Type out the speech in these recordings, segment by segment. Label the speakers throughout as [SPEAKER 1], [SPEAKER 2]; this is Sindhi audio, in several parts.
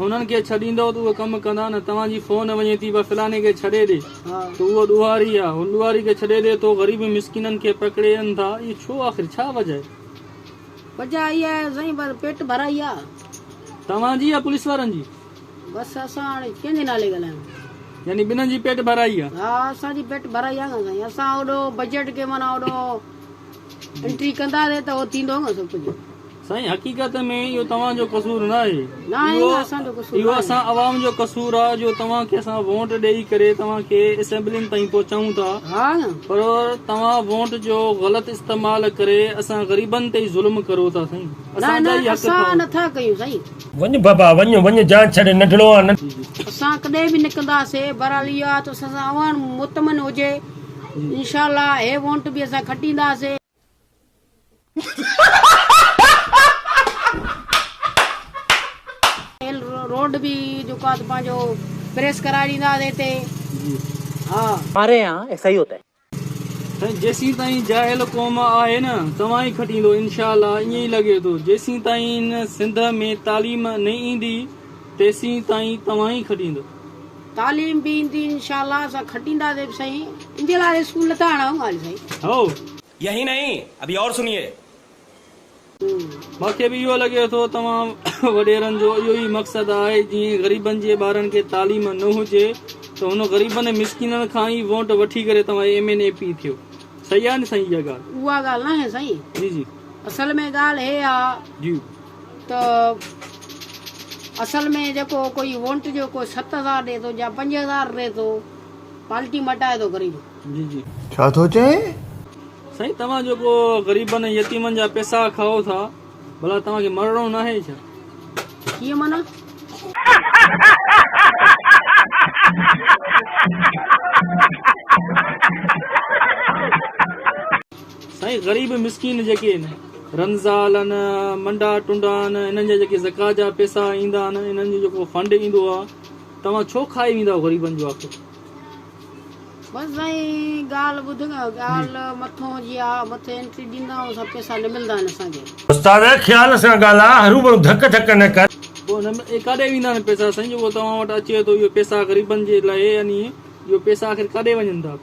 [SPEAKER 1] انهن کي ڇڏيندؤ ته اهي ڪم ڪندا نه توهان جي فون وڃي ٿي ڀا فلاني کي ڇڏي ڏي ته اهو ڏوهاري آ هن ڏوهاري کي ڇڏي ڏي ٿو غريب مسڪينن کي پڪڙين ٿا اهو ڇو آخر ڇا وجه آهي.
[SPEAKER 2] وجه اها آهي سائين بس پيٽ ڀرائي آ.
[SPEAKER 1] توهان جي يا پوليس وارن جي؟
[SPEAKER 2] بس اسان هاڻي ڪنهن جي نالي ڳالهايون.
[SPEAKER 1] يعني ٻنهن جي پيٽ ڀرائي آ.
[SPEAKER 2] ها اسان جي پيٽ ڀرائي آ نه سائين اسان اوڏو بجيٽ کي معنيٰ اوڏو انٽري ڪنداسين ته اهو ٿيندو نه سڀ ڪجهه.
[SPEAKER 1] سائين حقيقت ۾ اهو توهان جو قصور ناهي
[SPEAKER 2] ناهي نه اسان جو قصور
[SPEAKER 1] اهو
[SPEAKER 2] ناهي.
[SPEAKER 1] اسان عوام جو قصور آ جو توهان کي اسان ووٽ ڏئي ڪري توهان کي اسيمبلين تائين پهچائون ٿا
[SPEAKER 2] ها نه.
[SPEAKER 1] پر توهان ووٽ جو غلط استعمال ڪري اسان غريبن تي ئي ظلم ڪرو ٿا سائين
[SPEAKER 2] نه
[SPEAKER 1] اسان
[SPEAKER 2] نه
[SPEAKER 1] جا ئي حق
[SPEAKER 2] اسان
[SPEAKER 1] کائو.
[SPEAKER 2] نٿا ڪيون سائين.
[SPEAKER 3] وڃ بابا وڃ وڃ جان ڇڏ ننڍڙو آن.
[SPEAKER 2] اسان ڪڏهن به نه ڪنداسي بهرحال اهو آ ته اسان سان عوام مطمئن هجي انشاء الله هي ووٽ به اسان کٽينداسي. هيل روڊ به جيڪو آ ته پنهنجو پريس ڪرائي ڏينداسي هتي ها.
[SPEAKER 4] ماري يهان ايسا هي هوتا هي.
[SPEAKER 1] سائين جيسين تائين جاهل قوم آهي نه توهان ئي کٽيندو انشاء الله ائين ئي لڳي ٿو جيسين تائين سنڌ ۾ تعليم نه ايندي تيسين تائين توهان ئي کٽيندو.
[SPEAKER 2] تعليم به ايندي انشاء الله اسان کٽينداسي به سائين انجي لاء اسڪول نٿا هڻائون ڳالهه سائين.
[SPEAKER 1] هائو.
[SPEAKER 5] يهي نهين ابهي اور سنيي.
[SPEAKER 1] مان کي به اهو لڳي ٿو توهان وڏيرن جو اهو ئي مقصد آهي جيئن غريبن جي ٻارن کي تعليم نه هجي ته هن غريبن ۽ مسڪينن کان ئي ووٽ وٺي ڪري توهان ايم اين اي پي ٿيو صحيح آهي نه سائين اها ڳالهه.
[SPEAKER 2] اها ڳالهه ناهي سائين.
[SPEAKER 1] جي جي.
[SPEAKER 2] اصل ۾ ڳالهه هي آ
[SPEAKER 1] جي.
[SPEAKER 2] ته اصل ۾ جيڪو ڪوئي ووٽ جو ڪو 7000 ڏي ٿو يا 5000 ڏي ٿو پالٽي مٽائي ٿو غريب.
[SPEAKER 1] جي جي.
[SPEAKER 6] ڇا ٿو چئين؟
[SPEAKER 1] سائين توهان جيڪو غريبن ۽ يتيمن جا پئسا کائو ٿا ڀلا توهان کي مرڻو ناهي ڇا؟
[SPEAKER 2] ڪيئن معنيٰ؟
[SPEAKER 1] سائين غريب مسڪين جيڪي آهن رنزال آهن منڊا ٽنڊا آهن انهن جا جيڪي زڪوات جا پئسا ايندا آهن انهن جو جيڪو فنڊ ايندو آهي توهان ڇو کائي ويندا آهيو غريبن جو آخر؟
[SPEAKER 2] بس سائين ڳالهه ٻڌ ڳالهه مٿون جي آ مٿي انٽري ڏيندا آهيون اسان پئسا نه ملدا آهن اسان کي.
[SPEAKER 3] استاد خيال سان ڳالهاء هروڀرو ڌڪ ڌڪ نه ڪر.
[SPEAKER 1] پوء نه اهي ڪاڏي ويندا آهن پئسا سائين جيڪو توهان وٽ اچي ٿو اهو پئسا غريبن جي لاء يعني اهو پئسا آخر ڪاڏي وڃن ٿا.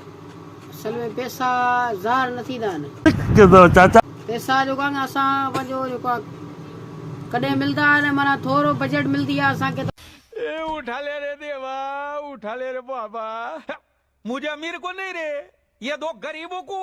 [SPEAKER 2] اصل ۾ پئسا ظاهر نه ٿيندا آهن.
[SPEAKER 3] چاچا.
[SPEAKER 2] پئسا جيڪو آهن اسان پنهنجو جيڪو آهي ڪڏهن ملدا آهن معنيٰ ٿورو بجيٽ ملدي آهي اسان کي ته.
[SPEAKER 7] اي اٺا لي ري ديوا اٺا لي ري بابا مجهي امير ڪو نهي ري يه دو غريبو ڪو.